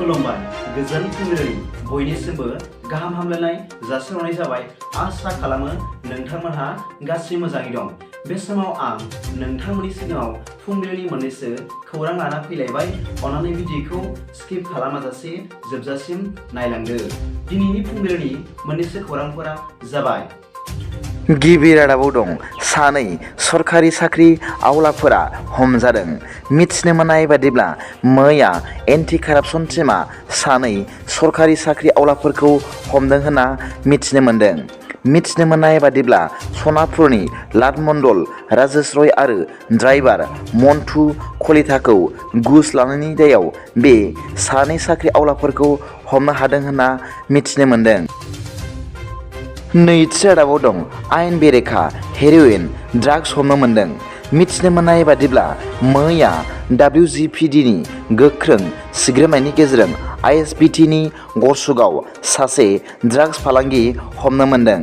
खुलुमबाय गोजोन फुंबिलिनि बयनिसिमबो गाहाम हामलायनाय जासिहरनाय जाबाय। आसा खालामो नोंथांमोनहा गासै मोजाङै दं। बे समाव आं नोंथांमोननि सिगाङाव फुंबिलिनि मोननैसो खौरां लाना फैलायबाय। अन्नानै भिडिअखौ स्किप खालामाजासे जोबजासिम नायलांदो। दिनैनि फुंबिलिनि मोननैसो खौरांफोरा जाबाय। गिबि रादाबाव दं सानै सरखारि साख्रि आवलाफोरा हमजादों। मिथिनो मोननाय बादिब्ला मैया एन्टि कारापसन टीमा सानै सरखारि साख्रि आवलाफोरखौ हमदों होनना मिथिनो मोनदों। मिथिनो मोननाय बादिब्ला सनापुरनि लाटमंडल राजेश रय आरो ड्राइभार मन्टु कलिताखौ घुस लानायनि दायाव बे सानै साख्रि आवलाफोरखौ हमनो हादों होनना मिथिनो मोनदों। नैथि रादाबाव दं आयेन बेरेखा हेर'इन ड्राग्स हमनो मोनदों। मिथिनो मोननाय बादिब्ला मैया WGPDनि गोख्रों सिग्रोमनायनि गेजेरजों ISBTनि गरसुगाव सासे ड्राग्स फालांगि हमनो मोनदों।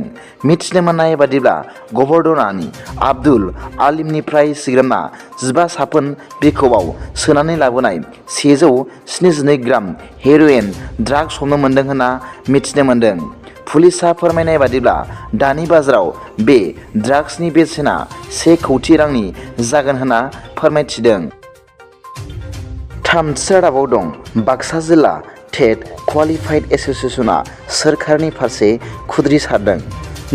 मिथिनो मोननाय बादिब्ला गबर्धनानि आब्दुल आलिमनिफ्राय सिग्रोमना 15 साफोन बिखबआव सोनानै लाबोनाय 172 ग्राम हेर'इन ड्राग्स हमनो मोनदों होनना मिथिनो मोनदों। पुलिसआ फोरमायनाय बादिब्ला दानि बाजाराव बे ड्राग्सनि बेसेना 1 कौटि रांनि जागोन होनना फोरमायथिदों। थामथि रादाबाव दं बाक्सा जिल्ला TET क्वालिफाइड एस'सिएशनआ सोरखारनि फारसे खुद्रि सारदों।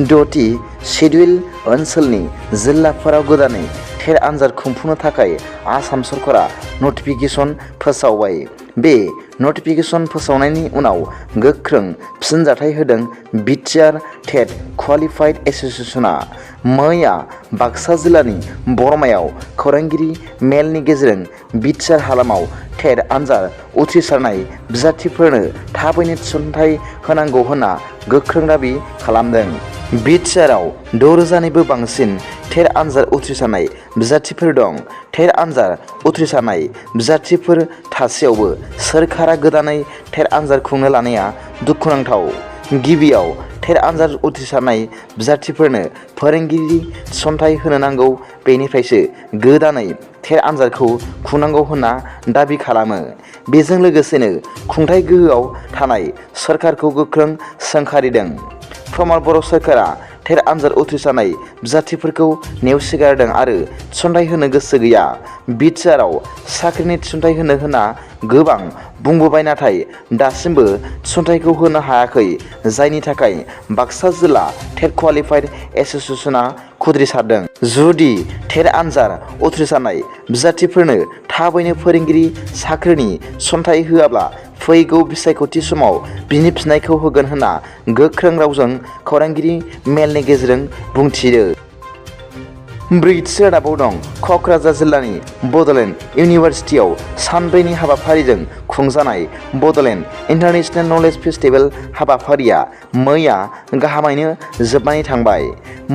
10थि शेड्युल ओनसोलनि जिल्लाफोराव गोदानै TET आनजाद खुंफुंनो थाखाय आसाम सरकारा नटिफिकेसन फोसावबाय। बे नटिफिकेसन फोसावनायनि उनाव गोख्रों फिनजाथाय होदों बिटिआर TET क्वालिफाइड एस'सिएशनआ। मैया बाक्सा जिल्लानि बरमायाव खौरांगिरि मेलनि गेजेरजों बिटिआर हालामाव TET आनजाद उथ्रिसारनाय बिजाथिफोरनो थाबैनो थिसनथाइ होनांगौ होनना गोख्रों दाबि खालामदों। बिटिआरआव 6,000निबो बांसिन TET आनजाद उथ्रिसारनाय बिजाथिफोर दं। TET आनजाद उथ्रिसारनाय बिजाथिफोर थासेयावबो सोरखारा गोदानै TET आनजाद खुंनो लानाया दुखुनांथाव। गिबियाव TET आनजाद उथ्रिसारनाय बिजाथिफोरनो फोरोंगिरि थिसनथाइ होनो नांगौ, बेनिफ्रायसो गोदानै TET आनजादखौ खुंनांगौ होनना दाबि खालामो। बेजों लोगोसेनो खुंथाय गोहोआव थानाय सोरखारखौ गोख्रों सोंखारिदों। प्रमद बर' सोरखारा TET आनजाद उथ्रिसारनाय बिजाथिफोरखौ नेवसिगारदों आरो थिसनथाइ होनो गोसो गैया। बिटिआरआव साख्रिनि थिसनथाइ होनो होनना गोबां बुंबोबाय, नाथाय दासिमबो थिसनथाइखौ होनो हायाखै, जायनि थाखाय बाक्सा जिल्ला TET क्वालिफाइड एस'सिएशनआ खुद्रि सारदों। जुदि TET आनजाद उथ्रिसारनाय बिजाथिफोरनो थाबैनो फोरोंगिरि साख्रिनि थिसनथाइ होआब्ला फैगौ बिसायख'थि समाव बिनि फिननायखौ होगोन होनना गोख्रों रावजों खौरांगिरि मेलनि गेजेरजों बुंथियो। ब्रैथि रादाबाव दं क'क्राझार जिल्लानि बड'लेण्ड इउनिभारसिटियाव सानब्रैनि हाबाफारिजों खुंजानाय बड'लेण्ड इन्टारनेशनेल नलेज फेस्टिभेल हाबाफारिया मैया गाहामैनो जोबनानै थांबाय।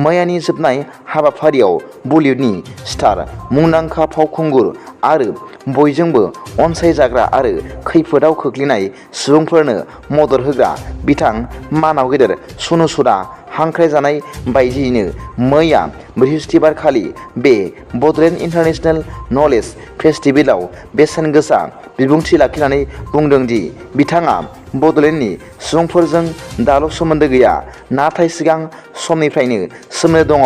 मैयानि जोबनाय हाबाफारियाव बलिउडनि स्टार, मुंदांखा फावखुंगुर आरो बयजोंबो अनसायजाग्रा आरो खैफोदाव खोख्लैनाय सुबुंफोरनो मदद होग्रा बिथां मानाव गेदेर सनु सुदआ हांख्रायजानाय बायदियैनो मैया बृहस्पतिबारखालि बे बड'लेण्ड इन्टारनेशनेल नलेज फेस्टिभेलाव बेसेन गोसा बिबुंथि लाखिनानै बुंदों दि बिथाङा बड'लेण्डनि सुबुंफोरजों दाल' सोमोन्दो गैया, नाथाय सिगां समनिफ्रायनो सोमोन्दो दङ।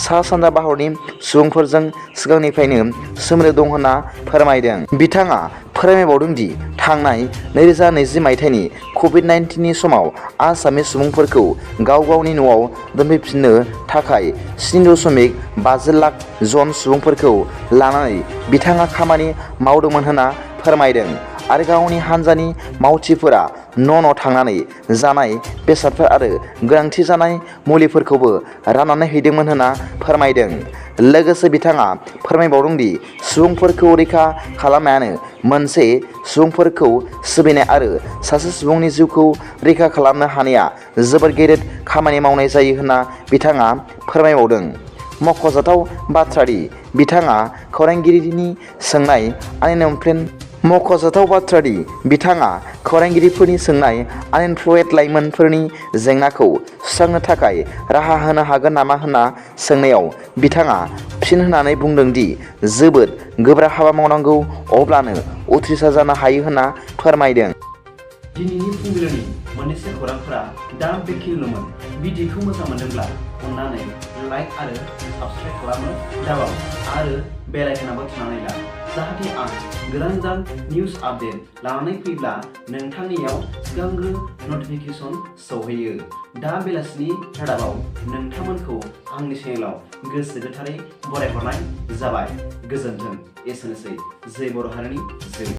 सा-सानजा भारतनि सुबुंफोरजों सिगांनिफ्रायनो सोमोन्दो दं होनना फोरमायदों। बिथाङा फोरमायबावदों दि थांनाय 2020 मायथाइनि कभिड-19नि समाव आसामनि सुबुंफोरखौ गाव गावनि न'आव दोनफैफिननो थाखाय 7.5 लाख जन सुबुंफोरखौ लानानै बिथाङा खामानि मावदोंमोन होनना फोरमायदों आरो गावनि हान्जानि मावथिफोरा न' थांनानै जानाय बेसादफोर आरो गोनांथि जानाय मुलिफोरखौबो राननानै हैदोंमोन होनना फोरमायदों। लोगोसे बिथाङा फोरमायबावदों दि सुबुंफोरखौ रैखा खालामनायानो मोनसे सुबुंफोरखौ सिबिनाय आरो सासे सुबुंनि जिउखौ रैखा खालामनो हानाया जोबोद गेदेर खामानि मावनाय जायो होनना बिथाङा फोरमायबावदों। मख'जाथाव बाथ्रा दि बिथाङा खौरांगिरिनि सोंनाय आनएमप्लयेड लाइमोनफोरनि जेंनाखौ सुस्रांनो थाखाय राहा होनो हागोन नामा होनना सोंनायाव बिथाङा फिन होनानै बुंदों दि जोबोद गोब्राब हाबा मावनांगौ, अब्लानो उथ्रिसार जानो हायो होनना फोरमायदों। दिनैनि फुंबिलिनि मोननैसो खौरांफोरा दा बेखिनिल'मोन। भिडिअखौ मोजां मोनदोंब्ला अन्नानै लाइक आरो साबस्क्राइब खालामनो दाबाव आरो बेल आइकनाबो थुनानै ला, जाहाथे आं गोदान निउज आपडेट लानानै फैब्ला नोंथांनियाव सिगांग्रो नटिफिकेसन सौहैयो। दा बेलासिनि रादाबाव नोंथांमोनखौ आंनि चेनेलाव गोसो गोथारै बरायहरनाय जाबाय। गोजोन्थों। एसेनोसै। जय बर' हारिनि जय।